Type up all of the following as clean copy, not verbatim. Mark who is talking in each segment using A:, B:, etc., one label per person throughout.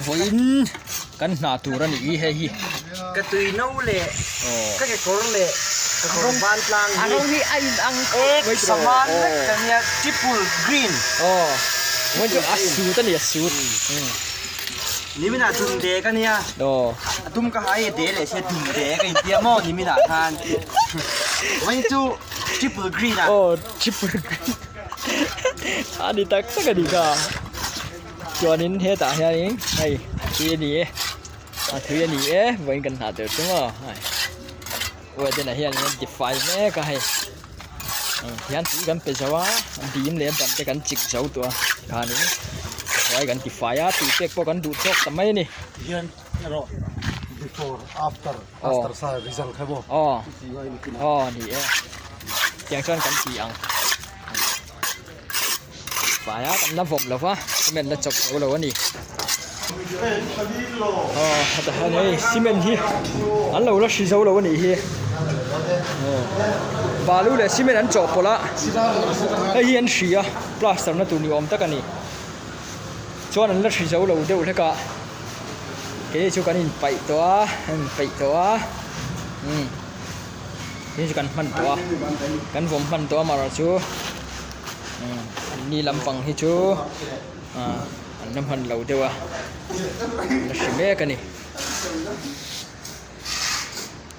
A: Vawiin kan hna tur a nih hi hei hi.
B: Ka tui no leh ka kekawr leh ka kawr ban tlang hi
A: a rawng hi a in ang khawp mai tiraw.
B: Saman vek ka nia triple green.
A: Aw vawiin chu a suit a ni a suit.
B: Niminah dum de ka nia.
A: Aw.
B: A dum ka ha i de leh sia dum de ka intia maw niminah khan. Vawiin chu triple green a.
A: Aw triple green a ni tak tak a ni kha. Chuanin hetah hianin hei tui a ni e a tui a ni e vawiin kan hnah tel chu maw hei wedding ah hian an ti fai mek a hei tihian tui kan pe zo a dim leh ban te kan chik zo tawh a tikhanin hnuai kan ti fai a tui pek pawh kan duh tawk ta mai a ni.
C: Tihian erawh before after after sa result kha maw
A: aw aw ni e tiang chuan kan ti ang. Fai a kan la vawm lo va cement la chawp zo lo a ni aw hetah hian hei cement hi an lo la hri zo lo a nih hi aw balu leh cement an chawhpawlh a hei hi an hri a plaster na tur ni awm tak a ni chuan an la hri zo lo deuh hlek a keini chu kan inpaih tawh a an inpeih tawh a umm. Hei chu kan hman tawh a kan vawm hman tawh a amaherawhchu ni lampang hi chu ah an la hman lo deuh a an la hri mek a ni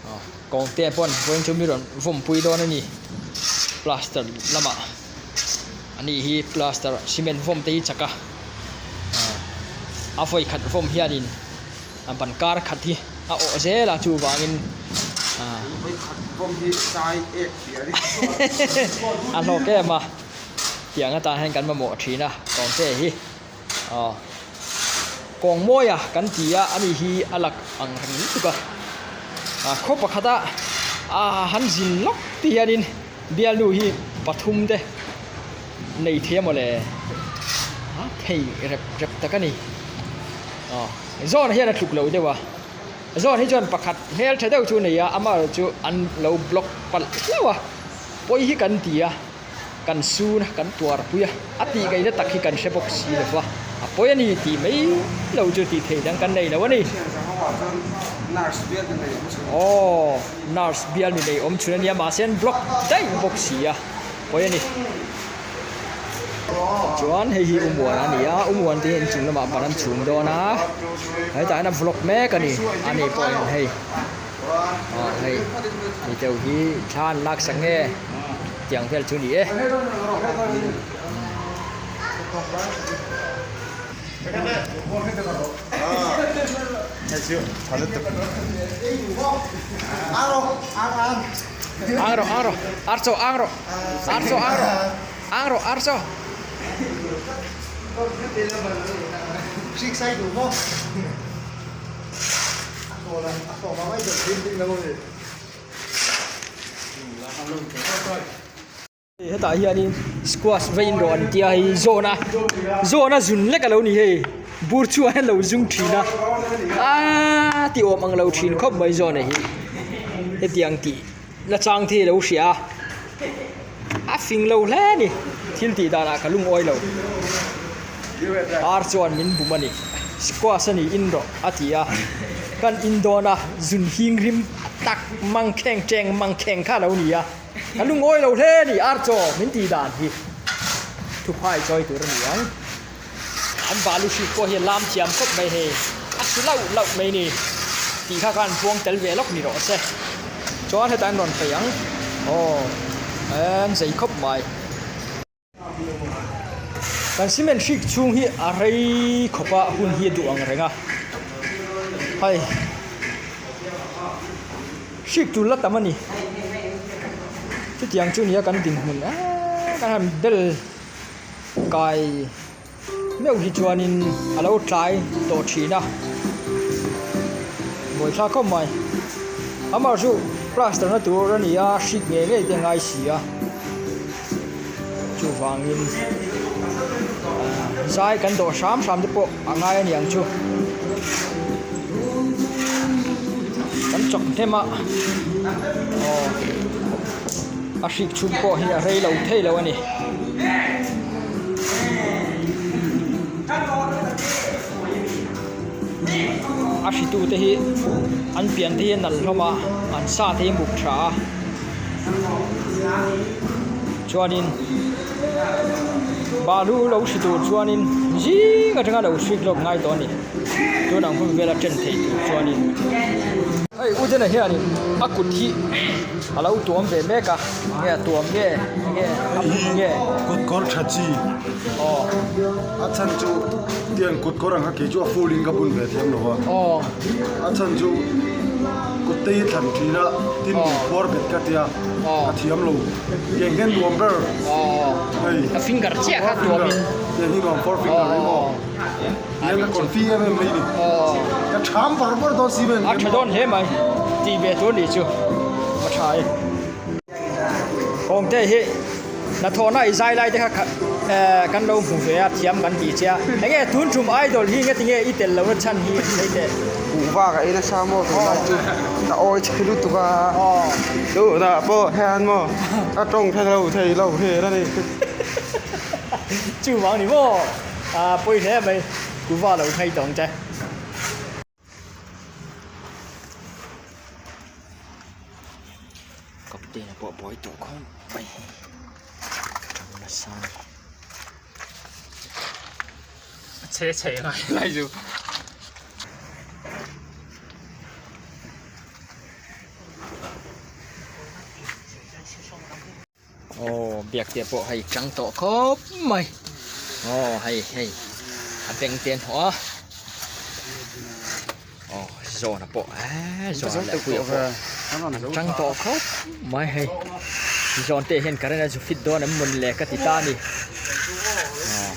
A: aw kawngte pawn vawiin chu mi rawn vawm pui dawn a ni plaster lamah a ni hi plaster cement vawm te hi chak a ah a vawi khat vawm hianin. A ban kar khat hi a awh zel a chuvangin a hlawk em a tiang atan hian kan mamawh thin a kawngte hi aw kawng mawi a kan ti a ani hi a lak ang reng lutuk a a khaw pakhat a a han zin lawk te hianin bialnu hi pathum te nei thei a mawle a thei rep rep tak a ni. Aw zawn hian a tluk lo deuh a zawn hi chuan pakhat hmel tha deuh chu a nei a amaherawh chu an lo block palh hlauh a pawi hi kan ti a kan sun a kan tuar pui a a tih ngaihna tak hi kan hre bawk si lo va a pawi a ni tih mai lo chu tih theih dang kan nei lo a ni aw nurse bial ni nei awm chhun a nia mahse an block daih bawk si a pawi a ni. Chuan hei hi Umuan a ni a, Umuan te hi inchung lamah ban an chhum dawn a, hetah hian a vlog mek a ni, a ni pawhin hei aw hei mi deuh hi thla an lak sak nge tiang vel chu a ni e. Ang rawh ang rawh ar chaw ang rawh ar chaw ang rawh ang rawh ar chaw. Hetah hianin squash veiin rawh an tia hei zawn a zawn a zun lek alo ni hei bur chuan a lo zum thin a aaa ti awm ang lo thin khawp mai zawn a hi hetiang tih na chang te hi alo hria a a fing lo hle a ni thil tih danah ka lungawi lo ar chuan min bum a ni squash a ni in rawh a ti a kan in dawn a zun hing rim tak mangkheng teng mangkheng kha alo ni a. Ka lungawi lo hle a ni Archaw min tih dan hi thuphai chawi tur a ni ang. An balu hrik pawh hi a lam thiam khawp mai hei a su lauh lauh mai ni tih kha khan puang tel ve lawk ni rawh se. Chuan hetah an rawn peih ang aw an zei khawp mai. Kan cement hrik chhung hi a rei khawp a hun hi a duh ang reng a hei hrik tur la tam a ni chutiang chu nia kan dinhmun eee kan han bel kai meuh hi chuanin a lo tlai tawh thin a buaithlak khawp mai amah chu plaster na tur a ni a hrik ngei ngei te a ngai si a chuvangin zai kan dawh hram hram te pawh a ngai a niang chu kan chawk hnem a aw a hrik chhung pawh hi a rei lo thei lo a ni. A hritu te hi an pian te hi a nalh hlawm a, an sa te hi a muk tha a. Chuanin balu lo hri tur chuanin zing atanga lo hrik lawk ngai tawh a ni. Tun ang hun vela chen thei tur chuanin. Hei Udena hianin a kut hi a lo tuam ve mek a, nge a tuam nge nge a phun nge.
C: Kut kawr tha chi.
A: Aw.
C: A chhan chu tiang kut kawr ang kha kei chu a full in ka bun ve thiam lo a.
A: Aw.
C: A chhan chu kut te hi thlan thin a tin phuar bet ka tia a thiam lo. Tiang hian nuam ber.
A: Aw.
C: Hei.
A: A finger chiah kha tuam in.
C: Tiang hi nuam four finger hi maw. Tiang ka confi em em mai ni.
A: Aw.
C: Ka tham var var dawn si men.
A: A tha dawn hle mai. Tih ve tur nih chu. A tha e. Kawngte hi hnathawhna i zai lai te kha kha eh kan lo hmu ve a thiam kan tih che a. Enge tun tum idol hi nge tinge i tel lohna chhan hi hei teh.
D: Kuhva ka ei nasa maw tunlai chu ka awi chhe lutuk a. Tunah pawh hian maw ka tawng thei lo thei lo hel a ni.
A: Chuvang ni maw a pawi hle mai kuhva lo thei tawng che. Captain a pawh buai tawh khawp mai tang nasa a ni.
E: Che chhe ngai lai chu.
A: Aw biak te pawh hei tang tawh khawp mai aw hei hei a beng te an hnawh a aw zawna pawh eee zawna leh puia pawh an tang tawh khawp mai hei zawn te hian current a zu fit dawn em mawn le ka ti ta a ni aw.